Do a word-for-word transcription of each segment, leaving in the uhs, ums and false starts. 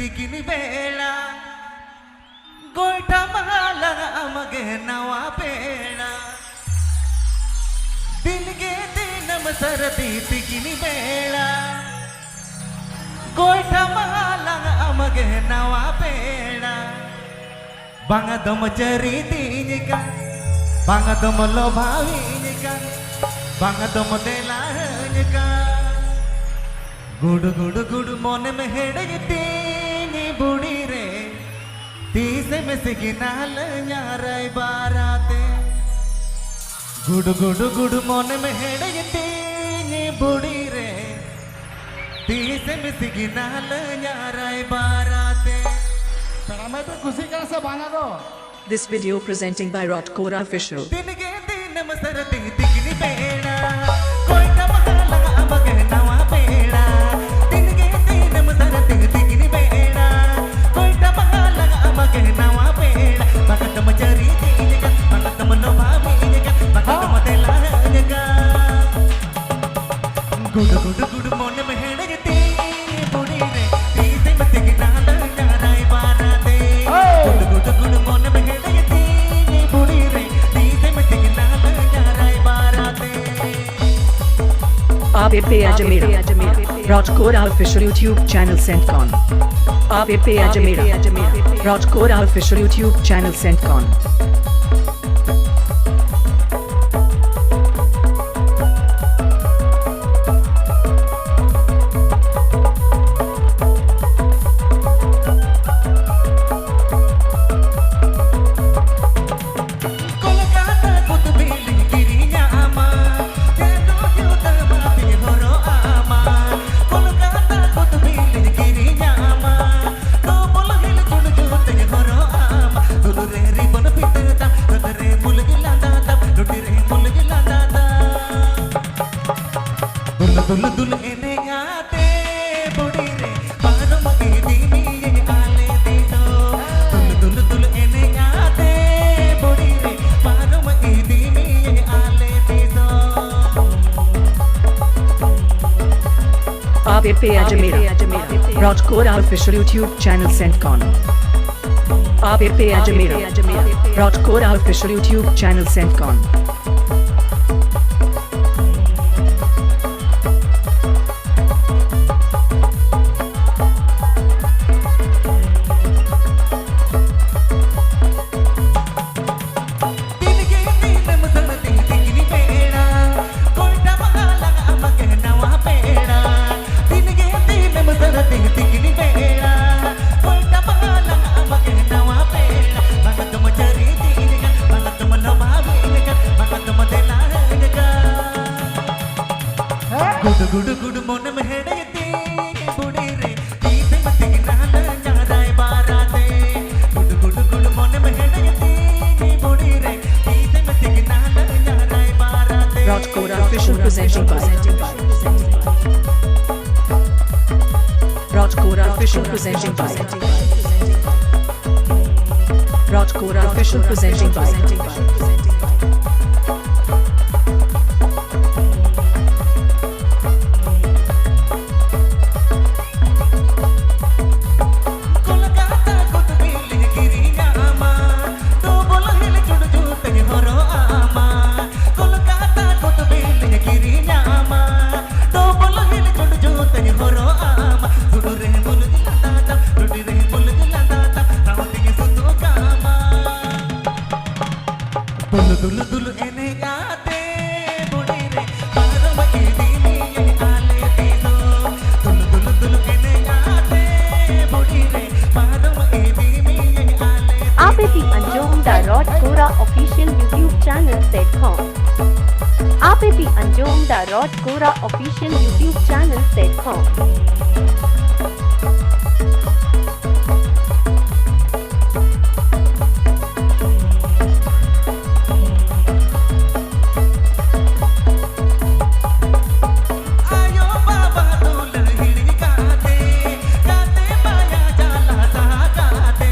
ᱛᱤᱠᱤᱱ ᱵᱮᱲᱟ ᱜᱚᱭᱴᱷᱟ ᱢᱟᱦᱟ ᱞᱟᱝ ᱟᱢᱜᱮ ᱱᱟᱣᱟ ᱯᱮᱲᱟ᱾ ᱫᱤᱱ ᱜᱮ ᱫᱤᱱᱟᱹᱢ ᱥᱟᱹᱨᱫᱤ ᱛᱤᱠᱤᱱ ᱵᱮᱲᱟ ᱜᱚᱭᱴᱷᱟ ᱢᱟᱦᱟ ᱞᱟᱝ ᱟᱢᱜᱮ ᱱᱟᱣᱟ ᱯᱮᱲᱟ᱾ ᱵᱟᱝ ᱫᱚᱢ ᱪᱟᱹᱨᱤ ᱫᱤᱧ ᱠᱟᱱ, ᱵᱟᱝ ᱫᱚᱢ ᱞᱚᱵᱷᱟᱣᱤᱧ ᱠᱟᱱ, ᱵᱟᱝ ᱫᱚᱢ ᱫᱮᱞᱟᱧ ᱠᱟᱱ᱾ ᱜᱩᱰ ᱜᱩᱰ ᱜᱩᱰ ᱢᱚᱱᱮᱢ ᱦᱮᱰᱮᱡ ᱛᱤᱧ ᱵᱩᱲᱤ ᱨᱮ, ᱛᱤᱥᱮᱢ ᱥᱤᱜᱤᱱᱟᱞᱟᱹᱧᱟ ᱨᱟᱭᱵᱟᱨᱟᱛᱮ᱾ ᱜᱩᱰ ᱜᱩᱰ ᱜᱩᱰ ᱢᱚᱱᱮᱢ ᱦᱮᱰᱮᱡ ᱛᱤᱧ ᱵᱩᱲᱤ ᱨᱮ, ᱛᱤᱥᱮᱢ ᱥᱤᱜᱤᱱᱟᱞᱟᱹᱧᱟ ᱨᱟᱭᱵᱟᱨᱟᱛᱮ᱾ ᱯᱮᱲᱟ ᱢᱟᱹᱭ ᱯᱮ ᱠᱩᱥᱤᱜ ᱠᱟᱱᱟ ᱥᱮ ᱵᱟᱝᱟ ᱫᱚ? This video presenting by Rot Kora Official. ᱫᱤᱱ ᱜᱮ ᱫᱤᱱᱟᱹᱢ ᱥᱟᱹᱨᱫᱤ ᱛᱤᱠᱤᱱ ᱵᱮᱲᱟ, ᱜᱚᱭᱴᱷᱟ ᱢᱟᱦᱟ ᱞᱟᱝ ᱟᱢᱜᱮ ᱱᱟᱣᱟ ᱯᱮᱲᱟ᱾ ᱫᱤᱱ ᱜᱮ ᱫᱤᱱᱟᱹᱢ ᱥᱟᱹᱨᱫᱤ ᱛᱤᱠᱤᱱ ᱵᱮᱲᱟ, ᱜᱚᱭᱴᱷᱟ ᱢᱟᱦᱟ ᱞᱟᱝ ᱟᱢᱜᱮ ᱱᱟᱣᱟ ᱯᱮᱲᱟ᱾ ᱵᱟᱝ ᱫᱚᱢ ᱪᱟᱹᱨᱤ ᱫᱤᱧ ᱠᱟᱱ, ᱵᱟᱝ ᱫᱚᱢ ᱞᱚᱵᱷᱟᱣᱤᱧ ᱠᱟᱱ, ᱵᱟᱝ ᱫᱚᱢ ᱫᱮᱞᱟᱧ ᱠᱟᱱ᱾ ᱜᱩᱰ ᱜᱩᱰ ᱜᱩᱰ ᱢᱚᱱᱮᱢ ᱦᱮᱰᱮᱡ ᱛᱤᱧ ᱵᱩᱲᱤ ᱨᱮ, ᱛᱤᱥᱮᱢ ᱥᱤᱜᱤᱱᱟᱞᱟᱹᱧᱟ ᱨᱟᱭᱵᱟᱨᱟᱛᱮ᱾ ᱦᱳᱭ᱾ ᱜᱩᱰ ᱜᱩᱰ ᱜᱩᱰ ᱢᱚᱱᱮᱢ ᱦᱮᱰᱮᱡ ᱛᱤᱧ ᱵᱩᱲᱤ ᱨᱮ, ᱛᱤᱥᱮᱢ ᱥᱤᱜᱤᱱᱟᱞᱟᱹᱧᱟ ᱨᱟᱭᱵᱟᱨᱟᱛᱮ᱾ ᱟᱯᱮ ᱯᱮ ᱟᱸᱡᱚᱢᱮᱫᱟ Rot Kora Official YouTube channel ᱥᱮᱱ ᱠᱷᱚᱱ᱾ ᱟᱯᱮ ᱯᱮ ᱟᱸᱡᱚᱢᱮᱫᱟ Rot Kora Official YouTube channel ᱥᱮᱱ ᱠᱷᱚᱱ᱾ ᱠᱳᱞᱠᱟᱛᱟ ᱠᱩᱛᱵᱤᱞᱤᱧ ᱠᱤᱨᱤᱧᱟ ᱟᱢᱟ, ᱪᱟᱸᱫᱚ ᱡᱩᱛᱟᱹ ᱵᱟᱯᱮ ᱦᱚᱨᱚᱜ ᱟᱢᱟ᱾ ᱠᱳᱞᱠᱟᱛᱟ ᱠᱩᱛᱵᱤᱞᱤᱧ ᱠᱤᱨᱤᱧᱟ ᱟᱢᱟ, ᱰᱚᱵᱚᱞ ᱦᱤᱞ ᱪᱩᱲ ᱡᱩᱛᱟᱹᱧ ᱦᱚᱨᱚᱜ ᱟᱢᱟ᱾ ᱫᱩᱞᱩ ᱨᱮ ᱨᱤᱵᱚᱱ ᱯᱷᱤᱛᱟᱹ ᱯᱮ ᱯᱮ ᱟᱡᱚᱢᱮᱨᱟ ᱨᱟᱡᱽᱠᱳᱨᱟ ᱚᱯᱷᱤᱥᱤᱭᱟᱞ YouTube ᱪᱮᱱᱮᱞ ᱥᱮᱫ ᱠᱷᱚᱱ᱾ ᱟᱯᱮ ᱯᱮ ᱟᱡᱚᱢᱮᱨᱟ ᱨᱟᱡᱽᱠᱳᱨᱟ ᱚᱯᱷᱤᱥᱤᱭᱟᱞ YouTube ᱪᱮᱱᱮᱞ ᱥᱮᱫ ᱠᱷᱚᱱ᱾ ᱫᱤᱱᱜᱮ ᱫᱤᱱᱮᱢ ᱥᱟᱹᱨᱫᱤ ᱛᱤᱠᱤᱱ ᱵᱮᱲᱟ, ᱠᱚᱭᱴᱟ ᱵᱟᱦᱟ ᱞᱟᱜᱟᱜᱼᱟ ᱢᱟᱜᱮ ᱱᱟᱣᱟ ᱯᱮᱲᱟ᱾ ᱫᱤᱱᱜᱮ ᱫᱤᱱᱮᱢ ᱥᱟᱹᱨᱫᱤ ᱛᱤᱠᱤᱱ ᱵᱮᱲᱟ, ᱠᱚᱭᱴᱟ ᱵᱟᱦᱟ ᱞᱟᱜᱟᱜᱼᱟ ᱢᱟᱜᱮ ᱱᱟᱣᱟ ᱯᱮᱲᱟ᱾ ᱵᱟᱝ ᱫᱚᱢ ᱪᱟᱹᱨᱤ ᱫᱤᱱ ᱠᱟᱱ, ᱵᱟᱝ ᱫᱚᱢ ᱞᱚᱵᱷᱟᱣᱤᱧ ᱠᱟᱱ, ᱵᱟᱝ ᱫᱚᱢ ᱫᱮᱞᱟᱧ ᱠᱟᱱ᱾ ᱜᱩᱰᱩ ᱜᱩᱰᱩ ᱜᱩᱰᱩ ᱢᱚᱱᱮᱢ ᱦᱮᱰᱮᱡ ᱛᱤᱧ ᱵᱩᱰᱤ ᱨᱮ, ᱛᱤᱥᱮᱢ ᱛᱤᱸᱜᱩᱱᱟ ᱞᱟᱹᱧᱟ ᱨᱟᱭᱵᱟᱨᱟ ᱛᱮ᱾ ᱜᱩᱰᱩ ᱜᱩᱰᱩ ᱜᱩᱰᱩ ᱢᱚᱱᱮᱢ ᱦᱮᱰᱮᱡ ᱛᱤᱧ ᱵᱩᱰᱤ ᱨᱮ, ᱛᱤᱥᱮᱢ ᱛᱤᱸᱜᱩᱱᱟ ᱞᱟᱹᱧᱟ ᱨᱟᱭᱵᱟᱨᱟ ᱛᱮ᱾ Rajkot Official presenting by Rajkot Official presenting by Rajkot Official presenting by Kolkata ᱠᱚᱛᱮ ᱵᱤᱞᱤᱧ ᱠᱤᱨᱤᱧᱟᱢᱟ, ᱰᱚᱵᱚᱞ ᱦᱤᱞ ᱪᱩᱰ ᱡᱩᱛᱟᱹᱧ ᱦᱚᱨᱚᱜ ᱟᱢᱟ᱾ ᱠᱳᱞᱠᱟᱛᱟ ᱠᱚᱛᱮ ᱵᱤᱞᱤᱧ ᱠᱤᱨᱤᱧᱟᱢᱟ, ᱰᱚᱵᱚᱞ ᱦᱤᱞ ᱪᱩᱰ ᱡᱩᱛᱟᱹᱧ ᱦᱚᱨᱚᱜ ᱟᱢᱟ᱾ ᱥᱩᱰᱩ ᱨᱮ ᱢᱩᱞᱩᱡ ᱞᱟᱸᱫᱟ ᱛᱟᱢ, ᱴᱩᱴᱤ ᱨᱮ ᱢᱩᱞᱩᱡ ᱞᱟᱸᱫᱟ ᱛᱟᱢ, ᱥᱟᱶ ᱛᱮᱜᱮ ᱥᱩᱛᱩᱜ ᱠᱟᱢᱟ᱾ ᱫᱩᱞᱩ ᱫᱩᱞᱩ ᱫᱩᱞᱩ ᱮᱱᱮᱡ ᱟᱛᱮ ᱵᱩᱰᱤ ᱨᱮ ᱯᱟᱨᱚᱢ ᱤᱫᱤ ᱢᱤᱭᱟᱹᱧ ᱟᱞᱮ ᱫᱤᱥᱚᱢ᱾ ᱫᱩᱞᱩ ᱫᱩᱞᱩ ᱫᱩᱞᱩ ᱮᱱᱮᱡ ᱟᱛᱮ ᱵᱩᱰᱤ ᱨᱮ ᱯᱟᱨᱚᱢ ᱤᱫᱤ ᱢᱤᱭᱟᱹᱧ ᱟᱞᱮ ᱫᱤᱥᱚᱢ᱾ ᱟᱯᱮ ᱯᱮ ᱟᱸᱡᱚᱢ ᱫᱟ ᱨᱚᱰ ᱠᱳᱨᱟ ᱚᱯᱷᱤᱥᱤᱭᱟᱞ YouTube ᱪᱮᱱᱮᱞ ᱥᱮᱫ ᱠᱷᱚᱱ᱾ ᱟᱯᱮ ᱯᱮ ᱟᱸᱡᱚᱢ ᱫᱟ ᱨᱚᱰ ᱠᱳᱨᱟ ᱚᱯᱷᱤᱥᱤᱭᱟᱞ YouTube ᱪᱮᱱᱮᱞ ᱥᱮᱫ ᱠᱷᱚᱱ᱾ ᱟᱭᱳ ᱵᱟᱵᱟ ᱫᱩᱞᱟᱹᱲ ᱦᱤᱲᱤᱧ ᱠᱟᱛᱮ, ᱠᱟᱛᱮ ᱢᱟᱭᱟ ᱡᱟᱞᱟ ᱥᱟᱦᱟ ᱠᱟᱛᱮ᱾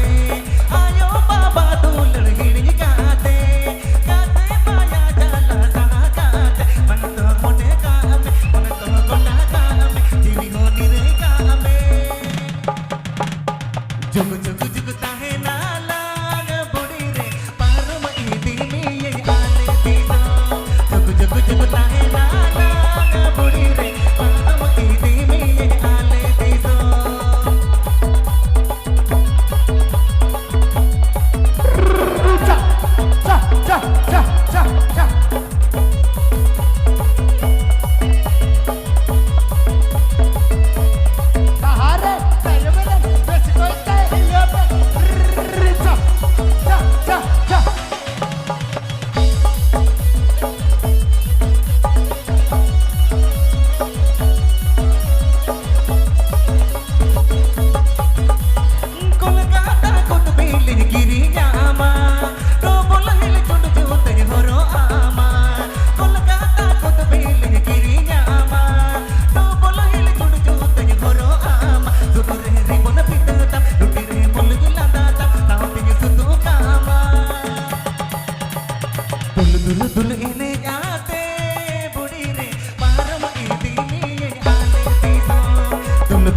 ᱟᱭᱳ ᱵᱟᱵᱟ ᱫᱩᱞᱟᱹᱲ ᱦᱤᱲᱤᱧ ᱠᱟᱛᱮ, ᱠᱟᱛᱮ ᱢᱟᱭᱟ ᱡᱟᱞᱟ ᱥᱟᱦᱟ ᱠᱟᱛᱮ᱾ ᱵᱟᱝ ᱫᱚ ᱢᱚᱱᱮ ᱠᱟᱜ ᱢᱮ, ᱢᱚᱱᱮ ᱫᱚ ᱜᱚᱴᱟ ᱠᱟᱜ ᱢᱮ, ᱡᱤᱣᱤ ᱦᱚᱸ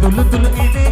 ᱫᱩᱞᱩ ᱫᱩᱞᱩ ᱤᱫᱤ